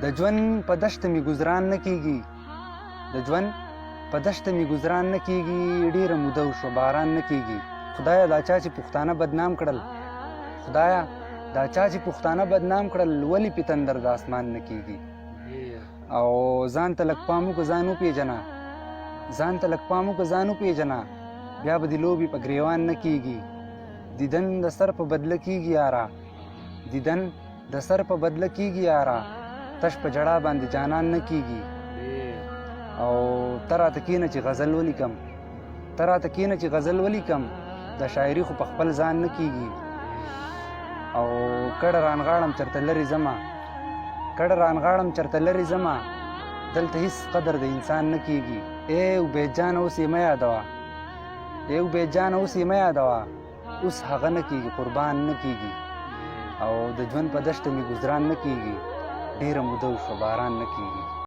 د ژوند په دشته مې ګزران نه کیږي، د ژوند په دشته مې ګزران نه کیږي، ډیره موده وشوه باران نه کیږي. خدایه دا چا چې پښتانه بدنام کړل، خدایه دا چا چې پښتانه بدنام کړل، ولې په تندر د اسمان نه کیږي. او ځان ته لږ پام وکړه، ځان وپېژنه، ځان ته لږ پام وکړه، ځان وپېژنه، بیا به دې لوبې په ګریوان نه کیږي. دیدن د سر په بدله کیږي یاره، دیدن د سر په بدله کیږي یاره، تش په جړا باندې جانان نه کیږي. او ته راته کینه چې غزل ولیکم، ته راته کینه چې غزل ولیکم، د شاعري خو په خپل ځان نه کیږي. او کډه رانغاړم چرته لرې ځمه، کډه رانغاړم چرته لرې ځمه، دلته هیڅ قدر د انسان نه کیږي. ای عبید جانه اوس یې مه یادوه، ای عبید جانه اوس یې مه یادوه، اوس هغه نه کیږي، قربان نه کیږي. او د ژوند په دشته مې ګزران نه کیږي، ډیره موده وشوه باران نه کیږي.